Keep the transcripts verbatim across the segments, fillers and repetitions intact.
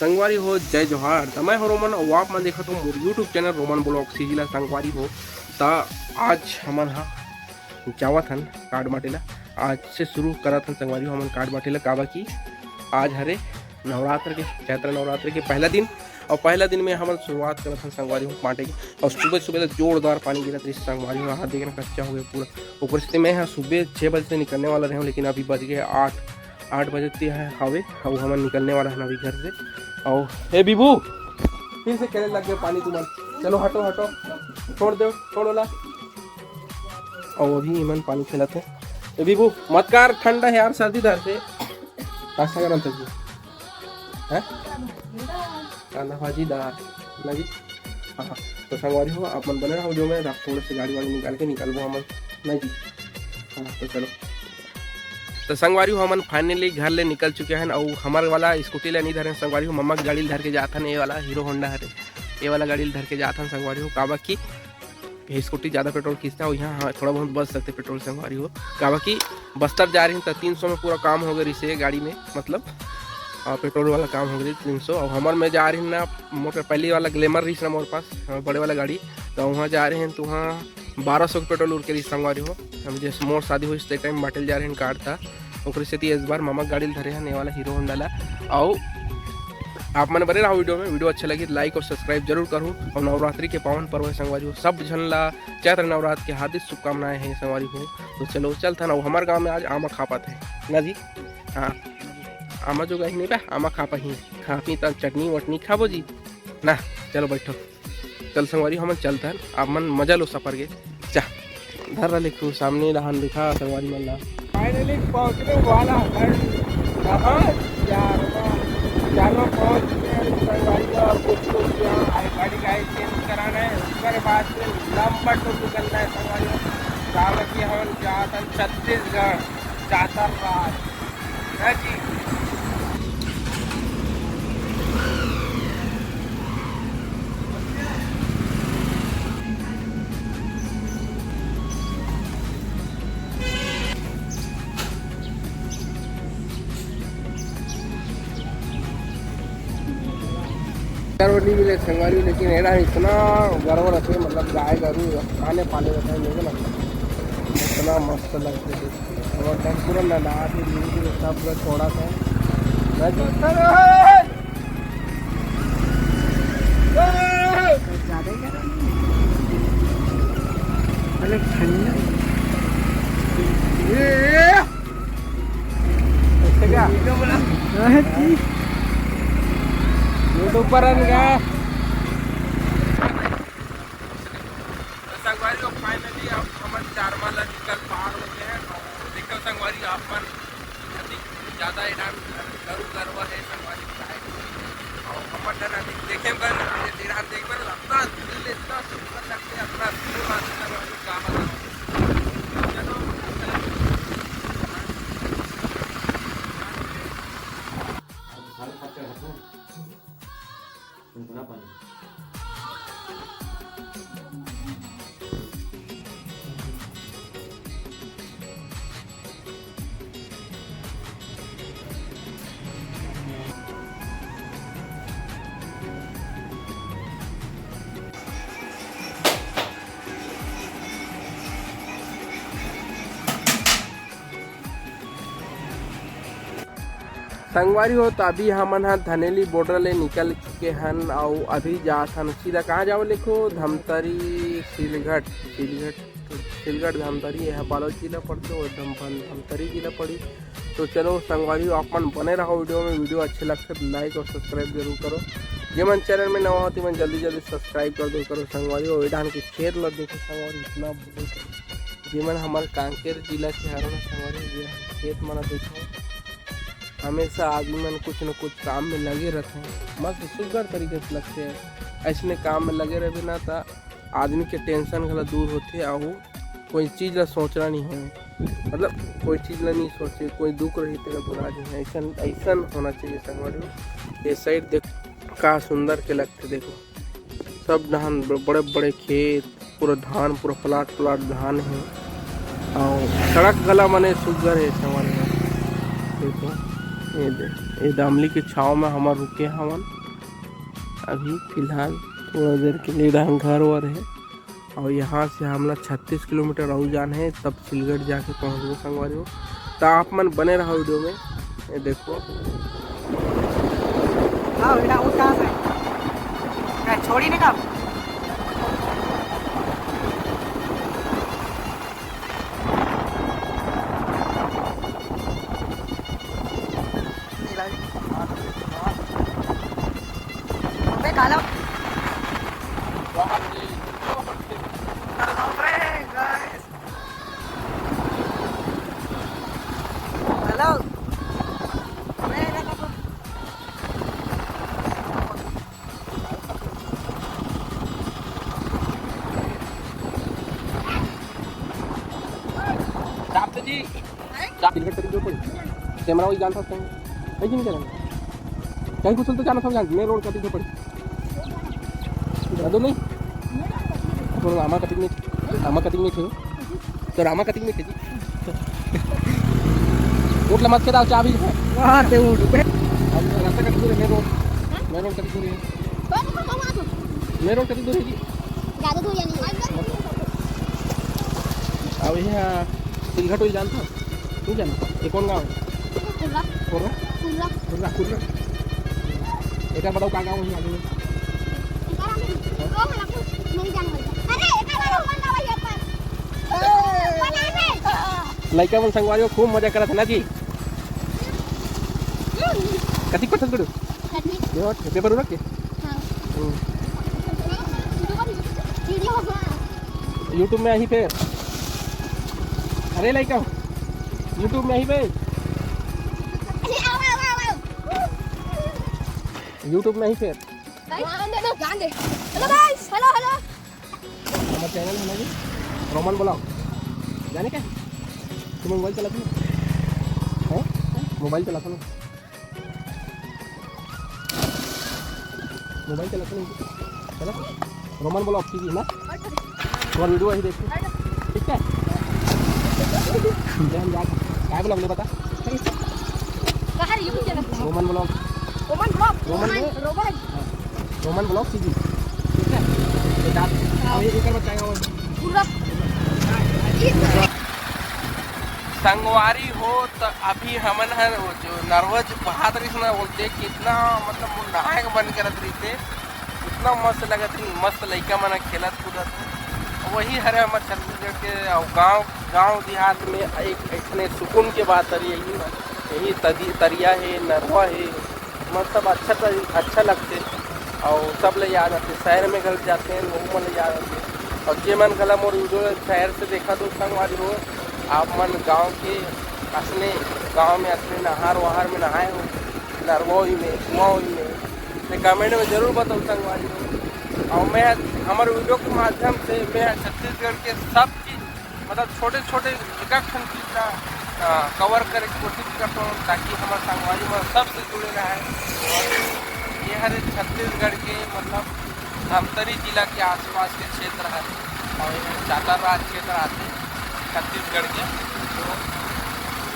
संगवारी हो, जय जोहार। त मैं हो रोमन, अउ आप मन देखत हो मोर YouTube channel Roman blog CG ला। संगवारी हो, त आज हमन ह जावत हन कार्ड बांटे ला। आज से शुरू करत हन संगवारी हो हमन कार्ड बांटे ला, काबर कि आज हरे नवरात्र के, चैत्र नवरात्र के पहला दिन, अउ पहला दिन में हमन शुरुआत करत हन संगवारी हो बांटे के। अउ सुबह सुबह तो जोरदार पानी गिरत रहिस संगवारी हो, हाथ देखना कच्चा हो गया पूरा। ओकर सेती मैं ह सुबह छः बजे से निकलने वाला रहे हूँ, लेकिन अभी बज गए आठ, आठ बजे ते ह-, हवे, अउ हमन निकलने वाला हन अभी घर से। अउ ए बीबू, फिर से खेले लग गए पानी तुमन। चलो हटो, हटो, छोड़ दो, छोड़ो ला। अउ अभी इमन पानी खेलत हे। ए बीबू, मत कर, ठंडा है यार, सर्दी धर से। नाश्ता करन तक हैं? कांदा भाजी दाल ना जी। हाँ, हाँ। तो संगवारी हो, आप मन बने रहो जो मैं, आप थोड़े से गाड़ी वाड़ी निकाल के निकलबो हमन ना जी। हाँ, तो चलो। तो संगवारी हो, हमन finally घर ले निकल चुके हैं। अउ हमर वाला स्कूटी ले नहीं धरे संगवारी हो, मम्मा के गाड़ी ले धर के जात हन। ये वाला हीरो होंडा हरे, ये वाला गाड़ी ले धर के जात हन संगवारी हो, काबर कि ये स्कूटी ज़्यादा पेट्रोल खींचता है, और यहाँ, हाँ, थोड़ा बहुत बच सकते पेट्रोल संगवारी हो, काबर कि बस्तर जा रही तो तीन सौ में पूरा काम हो गए रिसे गाड़ी में, मतलब, और पेट्रोल वाला काम हो गए तीन सौ। और हमर में जा रही ना, मोर पहली वाला ग्लैमर रही ना मोर पास, हाँ, बड़े वाला गाड़ी, तो वहाँ जा रहे हैं तो वहाँ बारह सौ के पेट्रोल उड़ के रही संगवारी हो। हम जैसे मोर शादी हुई, टाइम बांटे ला जा रहे हैं कार्ड था, ओकरे सेती इस बार मामा गाड़ी ल धरे हन, ये वाला हीरो होंडा ला। अउ आप मन बने रहो वीडियो में, वीडियो अच्छा लगी तो लाइक और सब्सक्राइब जरूर करूँ। और नवरात्रि के पावन पर्व है संगवारी हो, सब झन ला चैत्र नवरात्र के हार्दिक शुभकामनाएं हैं संगवारी हो। तो चलो चलथन, अउ हमारे गाँव में आज आमा खापत है ना जी। हाँ, आमा जो गाही नहीं बा, आमा खापा ही, खापी त चटनी वटनी खाबो जी ना। चलो बैठो। चल संगवारी, हमन चलथन, आप मन मजा लो सफर के। जा, धर रहा लिखू, सामने रहन दिखा संगवारी मन ला। Finally पहुंचने वाला है। कहाँ? चारवा, चारवा पहुंच गए हैं संगवारी। और कुछ कुछ यहाँ आई गाड़ी का चेंज कराना है, उसके बाद फिर लंबा टूर निकलना है संगवारी। काबर कि हमन जात हन छत्तीसगढ़, जातर राज। हाँ जी। यार, वो नहीं मिले संगवारी, लेकिन एड़ा इतना गड़बड़ है, मतलब गाय गरु खाने पाले रहता है, लेकिन इतना मस्त लगता है। और टाइम पूरा नहा के धीरे धीरे सब पूरा छोड़ा था। मैं तो ज्यादा ही करो। अरे ठंडा। ये, ये। अच्छा क्या? वीडियो बना। हाँ, ठीक। YouTube पर आने का। तो संगवारी हो, finally अब हमन चारमाला निकल पार हो गए हैं। और देखो संगवारी, आप मन अधिक ज्यादा इनाम गरु गरवा है संगवारी। और हमर डन अधिक देखे बर, इनाम देख बर लगता, दिल इतना सुंदर लगते, अपना दिल बात संगवारी का बताओ। चलो, संगवारी हो, तो अभी हमन ह धनेली बॉर्डर ले निकल चुके हन, अउ अभी जात हन सीधा कहाँ जाओ लिखो, धमतरी, सिलघट, सिलघट, सिलघट धमतरी, यह बालोद जिला पड़ते, वो धम-, धम-, धमतरी जिला पड़ी। तो चलो संगवारी हो, आप मन बने रहो वीडियो में, वीडियो अच्छे लगते तो लाइक और सब्सक्राइब जरूर करो। जे मन चैनल में नवा होती मन जल्दी जल्दी सब्सक्राइब कर दो करो संगवारी हो। ये धान के खेत ला देखो संगवारी, इतना बड़े, जे मन हमारे कांकेर जिला के हरो ना संगवारी, ये खेत मन देखो। हमेशा आदमी मन कुछ न कुछ काम में लगे रहते हैं, मस्त सुंदर तरीके से लगते हैं। ऐसने काम में लगे रहबे ना, त आदमी के टेंशन घला दूर होथे, अउ कोई चीज ला सोचना नहीं होवे, मतलब कोई चीज ला नहीं सोचे, कोई दुख रही तेरा बुरा नहीं है। ऐसन, ऐसन होना चाहिए संगवारी हो। ये साइड देख का सुंदर के लगते, देखो सब धान ब-, बड़े बड़े खेत, पूरा धान, पूरा प्लाट प्लाट धान है। और सड़क गला मने सुग्घर है संगवारी हो। देखो, ये देखो, ये दामली के छाव में हमन रुके हवन अभी फिलहाल, थोड़ा देर के लिए रहन घर वर है। और यहाँ से हमला छत्तीस किलोमीटर अउ जाना है, तब सिलगढ़ जाके पहुँचबो संगवारी हो। तो आप मन बने रहो वीडियो में। ये देखो। हाँ बेटा, वो कहाँ से? क्या छोड़ी नहीं ना? अबे काला। हेलो। कैमरा वही जानता हूँ। कहीं नहीं जाना। कहीं कुछ तो जाना था, मैं रोड कटिंग पड़ी। बता दो नहीं। तो रामा कटिंग में, रामा कटिंग में थे। तो रामा कटिंग में थे जी। उठ लमत के दाव चाबी है। हाँ, ते उठ। अब रास्ता कटिंग दूर है, main road. Main road cutting दूर है। मेन रोड कटिंग दूर है जी। ज़्यादा दूर या नहीं। अब यहाँ सिलघट वही जानता हूँ। नहीं जाना। ये कौन गाँव है? कुर्रा। कुर्रा? कुर्रा। कुर्रा, कुर्रा। एक बार बताओ, कहाँ गाँव है आगे में? एक बार आगे में। ओ, हला कुछ नहीं जाने वाला। अरे, एक बार ऊपर का वही ऊपर। बनाए में। लइका मन संगवारी हो खूब मजा करत है ना जी। हम्म। कतिक पढ़थस गुडू? छठवीं। यो, पेपर उरक के? हाँ। हम्म। वीडियो, हाँ। YouTube में आही फेर। अरे लइका, YouTube में आही फेर। अरे, आओ, आओ, आओ, आओ। YouTube में आही फेर। भाई, हाँ, दे दो, ध्यान दे। Hello guys, hello, hello। हमारा चैनल है ना जी, रोमन ब्लॉग। जाने का? तुम मोबाइल चलाते हो? हैं? मोबाइल चलाते हो? मोबाइल चलाते नहीं? चला? रोमन ब्लॉग टीवी ना? तुम्हारा वीडियो वही देखो। ठीक है? ले हम जा। काय ब्लॉग नहीं बता? कहाँ है YouTube channel? Roman blog. Roman blog? Roman Roman, में? रोमन। हाँ। Roman blog TV. ठीक है? तो जा। हाँ। ये इधर बताएगा वो। पूरा। संगवारी हो, त अभी हमन हर वो जो नरवा जो बहात रहिस ना, वो देख के इतना, मतलब, वो नहाए के मन करत रहिस, इतना मस्त लगत रहिस, मस्त लइका मन खेलत कूदत हे। वही हरे हमर छत्तीसगढ़ के, अउ गाँव, गाँव देहात में एक ऐसने सुकून के बात हरे, यही ना, यही तदी-, तरिया हे, नरवा हे, मतलब अच्छा तरी-, अच्छा लगथे। अउ सब ले याद आथे, शहर में घल जाथे, वहू मन ले याद आथे। अउ जे मन घला मोर वीडियो शहर से देखत हो संगवारी हो, आप मन गाँव के असने, गाँव में असने नहर वहर में नहाए हो, नरवा होई में, कुआँ होई में, ते comment में जरूर बताओ संगवारी हो। अउ मैं हमर वीडियो के माध्यम से मैं छत्तीसगढ़ के सब चीज, मतलब छोटे छोटे एक एक ठन चीज ला, अ, cover करे के कोशिश करता हूँ, ताकि हमर संगवारी मन सबसे जुड़े रहे। और ये हरे छत्तीसगढ़ के, मतलब, धमतरी जिला के आसपास के क्षेत्र हरे, और ये चातरराज क्षेत्र आते छत्तीसगढ़ के। तो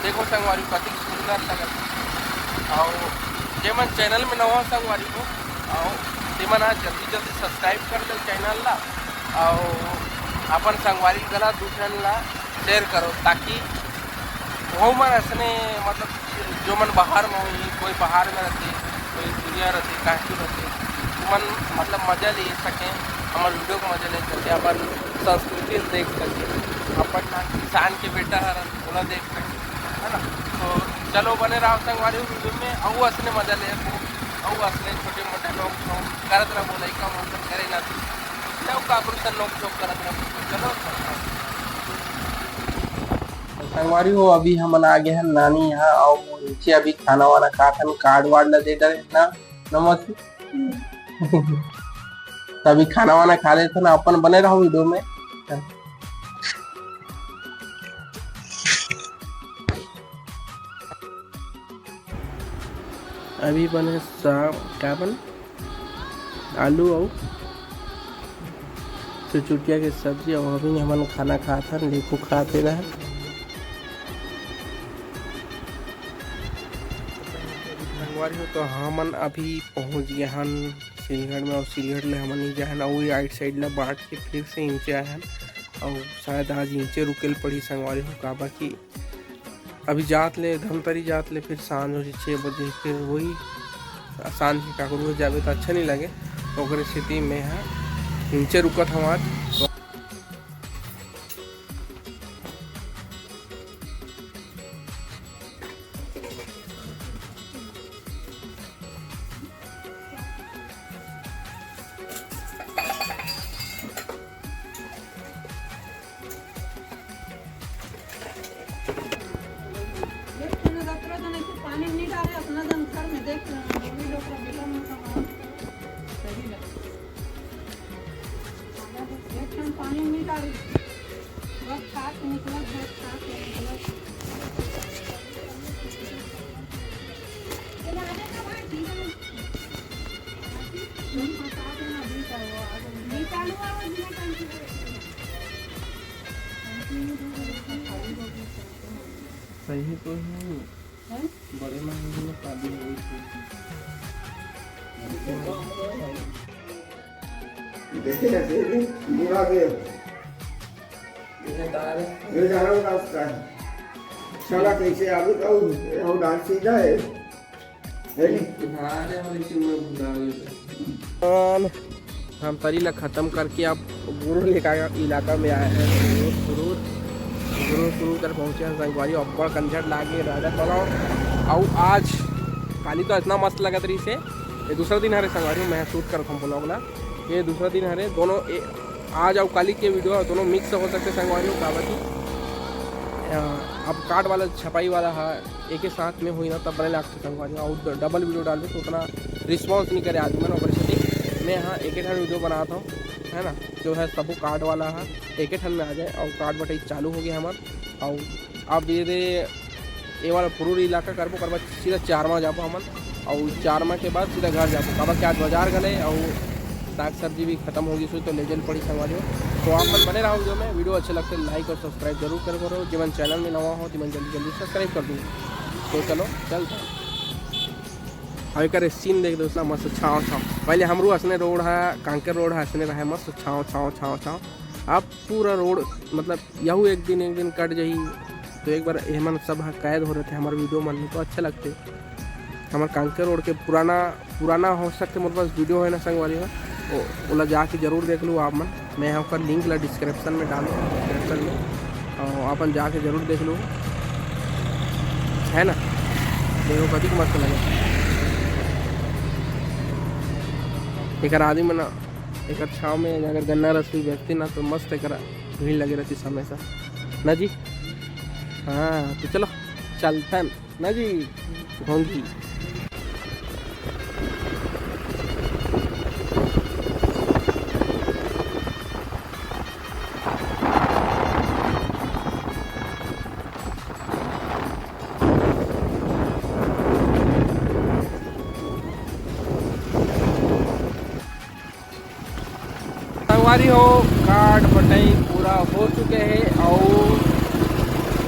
देखो संगवारी, कतिक सुंदर लगत हे। और जेमन चैनल में नवा संगवारी हो, और तेमन आज जल्दी जल्दी सब्सक्राइब कर लो चैनल ला, और अपन संगवारी गला दू झन ला शेयर करो, ताकि वो मन असने, मतलब, जो मन बाहर में होही, कोई बाहर में रहते, कोई दुनिया रहते, काशी रहते, वो मन, मतलब, मजा ले सके, हमर वीडियो को मजा ले सके, अपन संस्कृति देख सके, अपन किसान के बेटा हरन, ओला देख सके, है ना? तो चलो, बने रहो संगवारी वीडियो में, अउ असने मजा ले, अउ असने छोटे मोटे लोग करत रहो, लइका मन करे ना, सब काकरो से नोक झोंक करत रहो। चलो। संगवारी हो, अभी हमन आ गे हन नानी यहाँ, अउ नीचे अभी खाना वाना खात हन, कार्ड वार्ड ला दे डरे ना, नमस्ते। त अभी खाना वाना खा लेथन, अपन बने रहो वीडियो में। अभी बने सा-, का बने? आलू अउ चुचुकिया के सब्जी, अउ अभी हमन खाना खात हन, लेकू खात हे रहन। अरे, तो हमन अभी पहुंच गए हन सिलगढ़ में, और सिलगढ़ ले हमन नहीं जाए हन, और राइट साइड ला बांट के फिर से नीचे आए हन, और शायद आज नीचे रुके ल पड़ी संगवारी हो, काबर कि अभी जात ले, धमतरी जात ले फिर सांझ हो जाए छः बजे, फिर वही सांझ के काकरो जाबे तो अच्छा नहीं लगे, तो ओकरे सेती मैं ह नीचे रुकत हूँ आज। देख, तूने दतरा तो नहीं, तू पानी नहीं डाले अपना दम घर में, देख, डोली लोग का बेटा में सामान सही लगे। एक क्षण पानी नहीं डाले, बस खा के निकलत, बस खा के निकलत। सही तो है। हैं? बड़े महंगे में शादी हो गई थी। देखे ना, देखे, बुरा गया। ये तार है। ये तार है, रास्ता है। साला कैसे आगे का वो, वो डाल सीधा है। है नहीं? हाँ, अरे, हमारे क्यों में बुरा हो गया। हम धमतरी ला खत्म करके अब गुरु इलाका, इलाका में आए हैं। गुरु, गुरु, गुरु, गुरु कर पहुँचे हैं संगवारी। अब्बड़ कंझट लागे राजा पलाव। अउ आज काली तो इतना मस्त लगत रही से। ये दूसरा दिन हरे संगवारी, मैं शूट करत हूँ ब्लॉग ला। ये दूसरा दिन हरे, दोनों ए, आज अउ काली के वीडियो दोनों मिक्स हो सकते संगवारी, काबर कि, अ, अब कार्ड वाला छपाई वाला है, एक ही साथ में हुई ना तब बने लागते संगवारी, और ड-, डबल वीडियो डालबे तो उतना रिस्पॉन्स नहीं करे आदमी मन, ओकर सेती मैं हाँ एक ही ठन वीडियो बनात हूँ, है ना, जो है सबो कार्ड वाला है, एक ही ठन में आ जाए, और कार्ड बटाई चालू हो गया हमार, और अब ये दे, ये वाला पुरूर इलाका करबो, ओकर बाद सीधा चारमा जाबो हमन, और चारमा के बाद सीधा घर जाबो, काबर कि आज बाजार गले, और साग सब्जी भी खत्म हो गई, तो ले जल पड़ी संगवारी हो। तो आप मन बने रहो वीडियो में, वीडियो अच्छे लगते लाइक और सब्सक्राइब जरूर कर करो, जेमन चैनल में नवा हो, तेमन जल्दी जल्दी सब्सक्राइब कर दो। तो चलो, चलते हैं। अब एक सीन देख दो, इतना मस्त छाँव छाँव। पहले हमरो असने रोड है, कांकेर रोड है, असने रहे मस्त छाँव छाँव छाँव छाँव। अब पूरा रोड, मतलब, यहू एक दिन, एक दिन कट जाही, तो एक बार एमन सब ह कैद हो रहे थे हमारे वीडियो मन में, तो अच्छा लगते। हमारे कांकेर रोड के पुराना, पुराना हो सकते, मोर पास वीडियो है ना संगवारी हो, ओ-, ओला जाके जरूर देख लो आप मन। मैं ओकर लिंक ला डिस्क्रिप्शन में डालूँ, डिस्क्रिप्शन में, और अपन जाके जरूर देख लो, है ना। देखो, कतिक मस्त लगे। एकर आदमी मन, एकर छाँव में अगर गन्ना रस भी बेचती ना, तो मस्त एकर भीड़ लगे रहती हमेशा ना जी। हाँ, तो चलो, चलतन ना जी, ढोंगी। संगवारी हो, कार्ड बटाई पूरा हो चुके हे अउ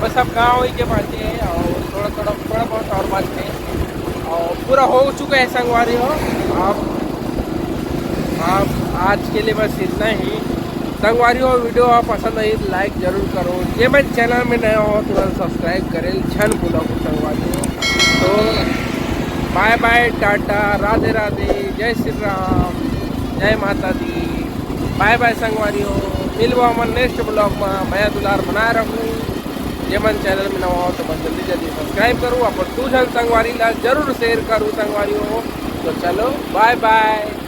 बस अब गाँव ही के बाकी हे अउ थोड़ा, थोड़ा, थोड़ा बहुत और बाकी हे अउ पूरा हो चुके हे संगवारी हो। अब, अब आज के लिए बस इतना ही। संगवारी हो, वीडियो आप पसंद आई, लाइक जरूर करो। जेमन चैनल में नया हो तो सब्सक्राइब करे झन भूलो संगवारी हो। तो बाय बाय, टाटा, राधे राधे, जय श्री राम, जय माता दी। बाय बाय संगवारी हो, मिलबो हमन नेक्स्ट ब्लॉग में। मया दुलार बनाए रखू। जेमन चैनल में नवा हो तो बस जल्दी जल्दी सब्सक्राइब करू, अपन दू झन संगवारी ला जरूर शेयर करू संगवारी हो। तो चलो, बाय बाय।